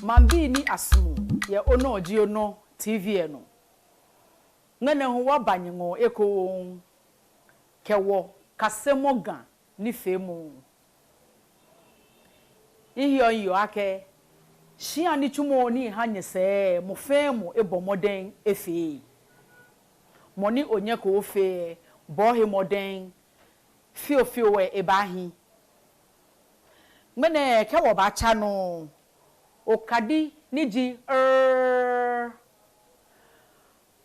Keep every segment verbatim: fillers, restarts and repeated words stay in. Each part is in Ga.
Maŋbii ni asumɔɔ yɛ Onɔ Ji Onɔ T V lɛ nɔ. Ŋmɛnɛ hu wɔba nyɛŋɔɔ ekoŋŋ kɛ wɔkasemɔ Ga nifeemɔ. Miheɔ miyeɔ akɛ shia nitsumɔ ni miha nyɛsɛɛ, mɔ fɛɛ mɔ ebɔ mɔdɛŋ efee. Mɔ ni onyɛko ofee lɛ, bɔ he mɔdɛŋ fiofio lɛ ebaahi. Ŋmɛnɛ kɛ wɔbaatsa nɔ, okadi ni ji rr,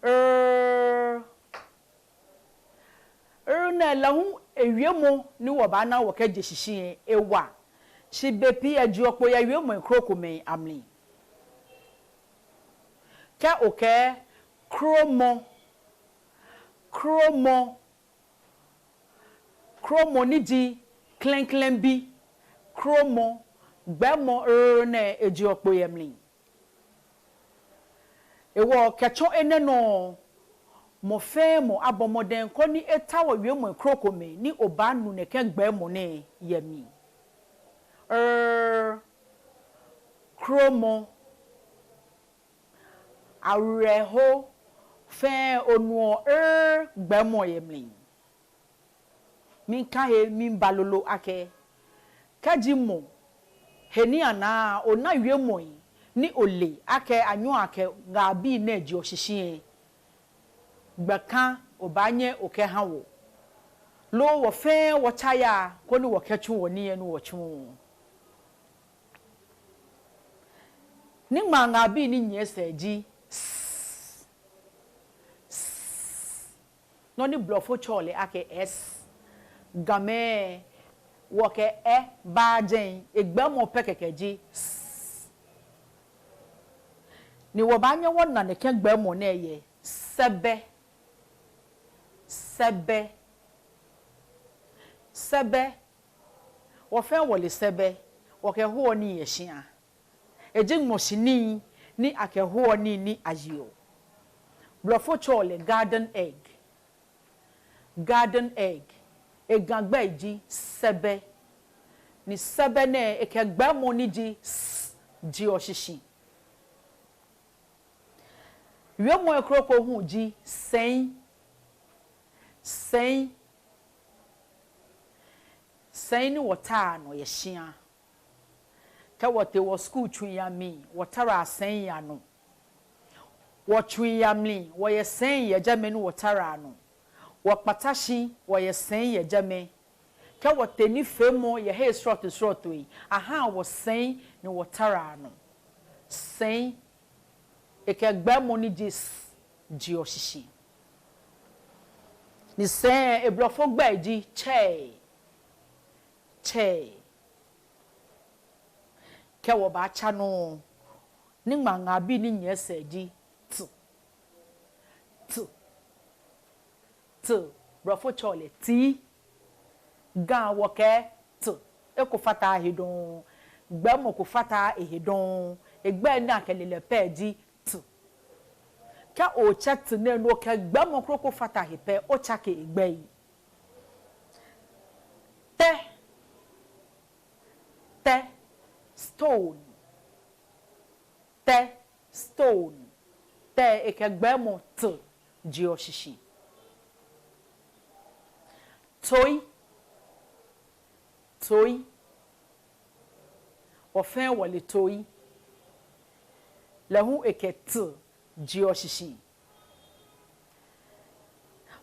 rr, rr nɛɛ lɛ hu ewiemɔ ni wɔbaana wɔkɛje shishi lɛ ewa. Shi bei pii ejeɔ kpo yɛ wiemɔi krokomɛi amli. Kɛ okɛɛ kromɔ, kromɔ, kromɔ ni ji klɛŋklɛŋ bi, kromɔ, gbɛɛmɔ rr nɛɛ ejeɔ kpo yɛ mli. Hewɔ kɛtsɔ enɛ nɔ, mɔ fɛɛ mɔ abɔ mɔdɛŋ koni etao wiemɔi krokomɛi ni obaanu nɛkɛ gbɛɛmɔ nɛɛ yɛ mli. Rr, kromɔ, awerɛho fɛɛ onuɔ rr gbɛɛmɔ yɛ mli. Miika he miiba lolo akɛ, kɛji mɔ he ni ana ona wiemɔi ni ole akɛ anyɛɔ akɛ ŋabii nɛɛ jeɔ shishi lɛ, gbɛ ka obaanyɛ okɛha wɔ. Loo wɔ fɛɛ wɔtsa yaa koni wɔkɛtsu wɔnii lɛ ni wɔtsuɔ. Niŋmaa ŋabii ni nyiɛ sɛɛ ji s, s. Nɔ ni blɔfo tsɛɔ lɛ akɛ S. Gamɛi, wɔkɛ ɛ baajɛ, egbɛɛmɔ pɛ kɛkɛ ji s. Ni wɔbaanyɛ wɔna nɛkɛ gbɛɛmɔ nɛɛ yɛ sɛbɛ. Sɛbɛ. Sɛbɛ. Wɔ fɛɛ wɔle sɛbɛ, wɔkɛhoɔ nii yɛ shia. Eji ŋmɔshi nii ni akɛhoɔ nii ni ayeɔ. Blɔfo tsɛɔ lɛ garden egg. Garden egg. Egagbɛi ji sɛbɛ. Ni sɛbɛ nɛɛ ekɛ gbɛɛmɔ ni ji s jeɔ shishi. Wiemɔi kroko hu ji sɛi. Sɛi. Sɛi ni wɔtaa nɔ yɛ shia. Kɛ wɔtee wɔ skul tsui amli, wɔtaraa sɛi anɔ. Wɔtsui amli, wɔyɛ sɛi yɛ jɛmɛ ni wɔtaraa nɔ. Wɔkpata shi, wɔyɛ sɛi yɛ jɛmɛ. Kɛ wɔtee nifeemɔ yɛ hei srɔtoi srɔtoi, ahaa wɔ sɛi ni wɔtaraa nɔ. Sɛi, ekɛ gbɛɛmɔ ni ji s jeɔ shishi. Ni sɛi, eblɔfo gbɛi ji chair. Chair. Kɛ wɔbaatsa nɔ, niŋmaa ŋabii ni nyiɛ sɛɛ ji t. T. T. Blɔfo tsɛɔ lɛ T. Ga wɔkɛɛ t. Eko fataaa he dɔŋŋ. Gbɛɛmɔ ko fataaa ehe dɔŋŋ. Egbɛi ni akɛle lɛ pɛ ji t. Kɛ otsɛ t nɛɛ ni okɛ gbɛɛmɔ kroko fata he pɛ, otsake egbɛi. Tɛ. Tɛ, stone. Tɛ, stone. Tɛ, ekɛ gbɛɛmɔ t jeɔ shishi. Toi. Toi. Wɔ fɛɛ wɔle toi. Lɛ hu ekɛ t jeɔ shishi.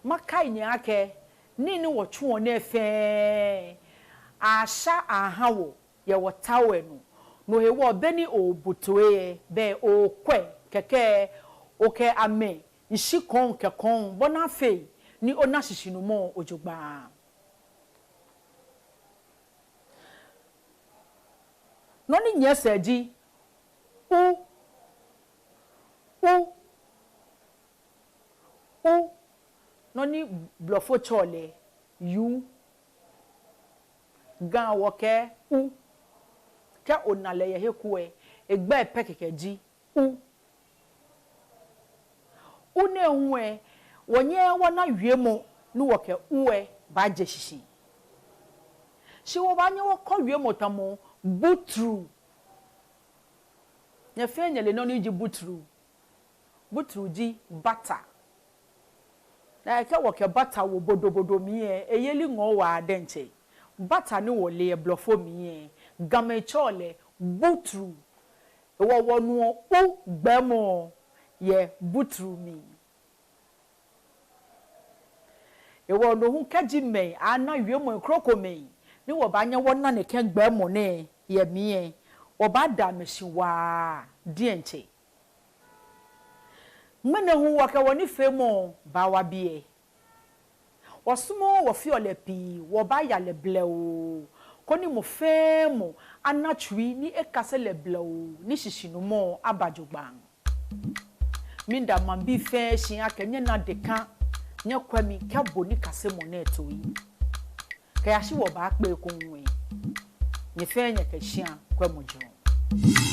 Makai nyɛ akɛ, nii ni wɔtsuɔ nɛɛ fɛɛ, asha aha wɔ yɛ wɔtaoɔ nɔ. No hewɔ be ni obo toi lɛ, be okwɛ kɛkɛ, okɛ amɛ, nshi kɔŋ kɛ kɔŋ, bɔ ni afee ni ona shishinumɔ jogbaŋŋ. Nɔ ni nyiɛ sɛɛ ji u, u, u. Nɔ ni blɔfo tsɛɔ lɛ u. Ga wɔkɛɛ u. Kɛ ona lɛ yɛ he ko lɛ, egbɛi pɛ kɛkɛ ji u. U nɛɛ hu lɛ, wɔnyɛɛɛ wɔna wiemɔ ni wɔkɛ u lɛ baaje shishi. Shi wɔbaanyɛ wɔkɔ wiemɔ tamɔ butru. Nyɛ fɛɛ nyɛle nɔ ni ji butru. Butru ji bata. Ni kɛ wɔkɛ bata wo bodobodo mli lɛ, eyeli ŋɔɔ waa diɛŋtsɛ. Bata ni wɔle yɛ blɔfo mli lɛ, Gamɛi tsɛɔ lɛ butru. Hewɔ wɔnuɔ u gbɛɛmɔ yɛ butru mli. Hewɔ no hu kɛji mɛi ana wiemɔi krokomɛi ni wɔbaanyɛ wɔna nɛkɛ gbɛɛmɔ nɛɛ yɛ mli lɛ, wɔbaada amɛ shi waa diɛŋtsɛ. Ŋmɛnɛ hu wɔkɛ wɔnifeemɔ baawa biɛ. Wɔsumɔɔɔ wɔfeɔ lɛ pii, wɔbaaya lɛ blɛoo, koni mɔ fɛɛ mɔ ana tsui ni ekase lɛ blɛoo, ni shishinumɔ aba jogbaŋŋ. Miida maŋbii fɛɛ shi akɛ nyɛna deka, nyɛkwɛ mi kɛ bo nikasemɔ nɛɛ toi. Kɛyashi wɔbaakpe ekoŋŋ lɛ, nyɛ fɛɛ nyɛkɛ shia kwɛmɔ jogbaŋŋ.